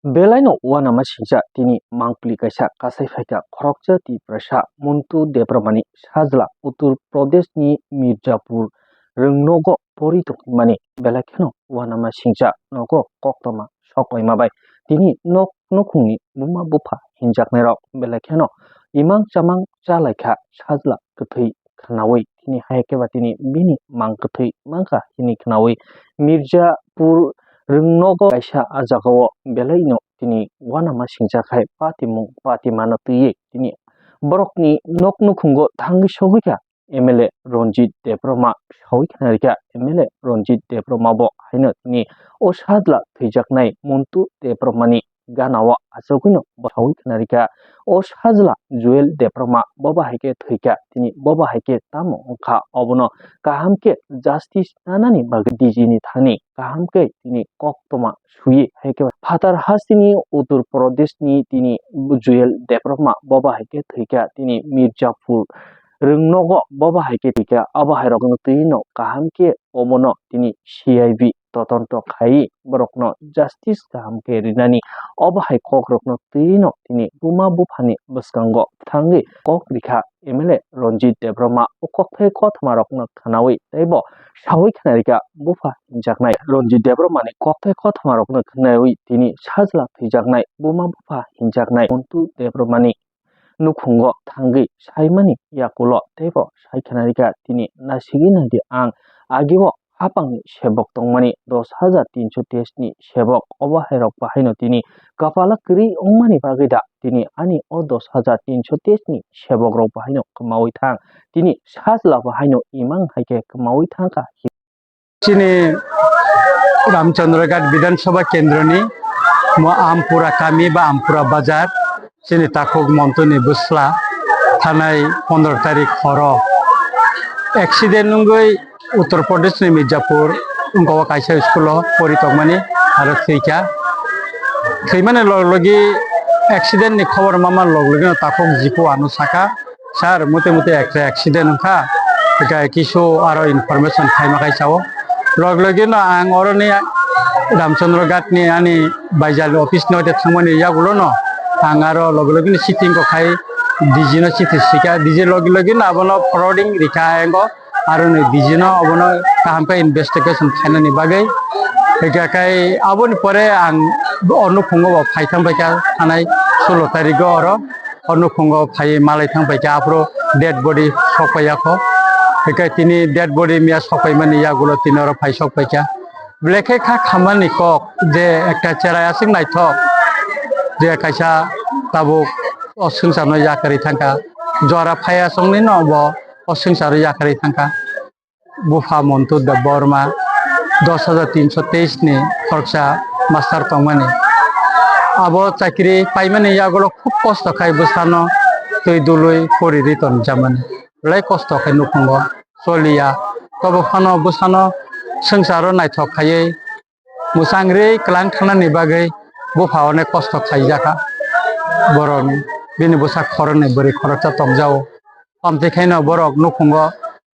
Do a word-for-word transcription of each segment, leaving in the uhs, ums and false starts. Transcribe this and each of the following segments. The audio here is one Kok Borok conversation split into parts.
Belaino uanama singcha tini mangpili kaisa kasai phaikha khoroksa Tiprasa Montu Debbarmani sajla Uttar Pradeshni Mirzapur rwngnogo pori tongmani belai kheno uanama singcha nogo koktwma sok oima bai tini nok nukhungni buma bupha hinjaknairok belai kheno imang chamang chalaikha sajla kwthwi khwnaui tini hai khe ba tini bini mang kwthwi mankha hini khwnaui Mirzapur rwngnogo kaisa ah jagao belaino tini uanama singcha khai patimung patimano twiwi tini borokni nok nukhungo thangwi sogwikha M L A Ranjit Debbarma saui khna rikha M L A Ranjit Debbarma bo haino tini o sajla thwijaknai Montu Debbarmani ganao achugwino bo saui khna rikha. O sajla Joel Debbarma bo bahai khe thwikha tini bo bahai khe tamo wngkha obono kaham khe justice nanani bagwi D G ni thani kaham khe tini koktwma suye hai khe phatar hasteni Uttar Pradeshni tini Joel Debbarma bo bahai khe thwikha tini Mirzapur rwngnogo bo bahai khe thwikha abo hai rokno twino kaham khe omono tini C I B totonto khai borokno justice kaham khe rinani obo hai kokrokno twino tini buma buphani bwskango thangwi kok rikha M L A Ranjit Debbarma o kokthai kothoma rokno khwnaui tei bo saui khna rikha bupha hinjaknai Ranjit Debbarmani kokthai kothoma rokno khwnaui tini sajla thwijaknai buma bupha hinjaknai Montu Debbarmani nukhungo thangwi saimani yakulo teibo sai khna rikha tini nasigwi naidi ang ageo hapangni sebok tongmani dos hajar tinso teis ni sebok obo hai rok bahaino tini kapala kwrwi wngmani bagwi da tini ani o dos hajar tinso teis ni sebok rok bahaino kwmaui thang tini sajla bahaino imang hai khe kwmaui thangkha. Chini Ramchandra Ghat Bidhan Sabha Kendroni mo Ampura kami ba Ampura Bazar, chini takhuk Montuni bwsla thanai pondro tarik horo accident wngwi Uttar Pradesh ni Mirzapur wngkha o kaisa school o pori tongmani aro thwikha. Thwimani log logi accident ni khobor mama log logi no takhuk jipu ano saka, "Sir, mute mute ekta accident wngkha, ekha kisu aro information khaima khai sao." Log logi no ang oroni Ramchandra Ghat ni ani baijal office no de thangmani yagulo no ang aro log logi no sitting ko khai D G no sitting sika, D G logi logi no abono forwarding rikha engo. Aro ni D G no obono kaham khe investigation khainani bagwi. Hwnkhe khai aboni pore ang o nukhungo bo phai thang paikha thanai sulo tarigo oro. O nukhungo phai malai thang paikha aphuru dead body sok paiyakho. Hwnkhe tini dead body miya sok paimani yagulo tini oro phai sok paikha. Belai khe kha khamani kok je ekta cherai aswk naithok je kaisa tabuk o swngcharno yakarwi thangkha. Jora phaiya songni no bo o swngcharo yakarwi thangkha. Bupha Montu Debbarma dos hajar tinso teis ni khoroksa master tongmani. Abo chakri paimani yagulo khub kosto khai bwsano twi dului pori ri tonjamani. Belai kosto khai nukhungo choliya. Tobo phano bwsano swngcharo naithok khaiwi mwchang ri kwlang thanani bagwi bupha onek kosto khaijakha. Borokni bini bwsa khoroknwi bwrwi khoroksa tongjao. Amtwi khaino borok nukhungo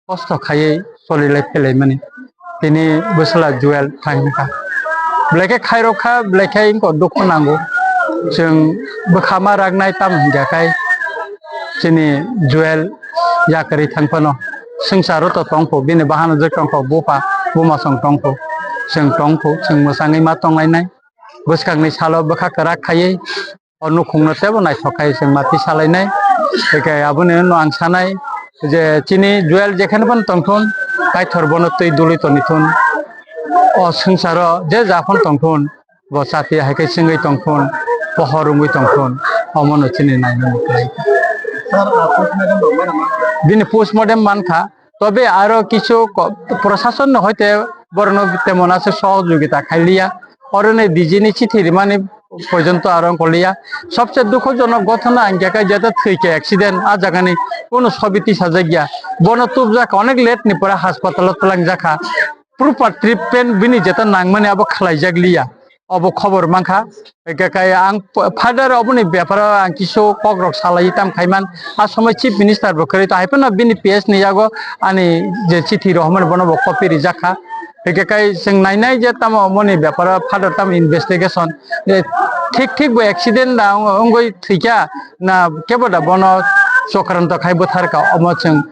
kosto khaiwi cholilai phelaimani. Tini bwsla Joel thangkha. Belai khe khairok kha, belai khe wngkha dukhu nango. Chwng bwkha ma raknai tamo hinkha khai chini Joel yakarwi thang phano swngcharo to tongkho, bini bahanojak tongkho, bupha bumasong tongkho, chwng tongkho, chwng mwchangwi ma tonglainai. Bwskangni salo bwkha kwrak khaiwi o nukhungno teibo naithok khai chwng ma twi salainai. Hwnkhe aboni uno ang sanai je chini Joel jekheno phano tongthun, Kaitor bono twi dului tonithun. O swngcharo je ja phano tongthun, bo chati hai khe chwngwi tongthun, pohor wngwi tongthun, omono chini nainani khlai. Bini postmortem mankha, tobe aro kichu ko-, prosasonno hoite borokno temon aswk sohojogita khailiya. Oroni D G ni chithi rimani porjonto aro wngkoliya. Sobse dukhojonok ghotona hinkhe khe jeta thwikhe accident, ah jagani kono sobi tisajakya. Bono tubjak onek late ni pore haspatalo twlangjakha. Proper treatment bini jeta nangmani abo khlaijak liya, obo khobor mankha. Hwnkhe kai ang p-, father oboni beparo ang kisu kokrok salai tam khaiman. A somoi chief minister bo kwrwi to, hai phano bini P S ni yago ani je chithi rohormani bono bo copy rijak kha. Hwnkhe kai chwng nainai je tamo omoni beparo father tamo investigation, je thik thik bo accident da wng-, wngwi thwikha na kebo da bono chokranto khai bwtharkha, omo chwng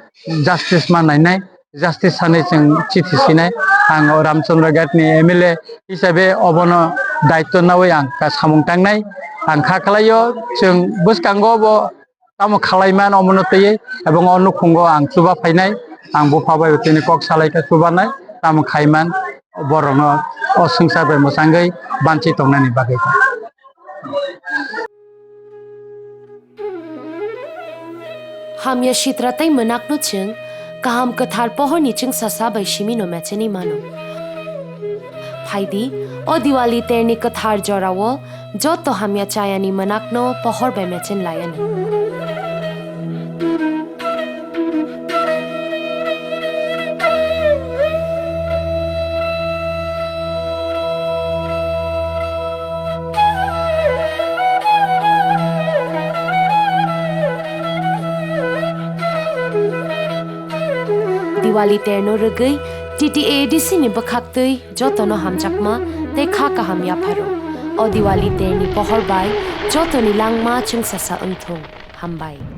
justice ma nainai, justice sanwi chwng chithi sinai. Ang o Ramchandra Ghat ni M L A hisabe obono daityo nawi ang ka samung tangnai. Ang kha khlaio, chwng bwskango bo tamo khalaiman omono twiwi, ebong o nukhungo ang chuba phainai, ang bupha bai tini kok salaikha chubanai, tamo khaiman borokno o swngchar bai mwchangwi banchi tongnani bagwi. Hamya sitra tei mwnakno chwng kaham kwthar pohorni chwngsasa bai simino mechenwi mano. Phaidi, o Diwali terni kwthar jorao joto hamya chayani mwnakno pohor bai mechen laiani. Diwali terno rwgwi T T A A D C ni bwkhaktwi jotono hamjakma tei kha kaham yapharo. O Diwali terni pohor bai jotoni langma chwngsasa wngthung. Hambai.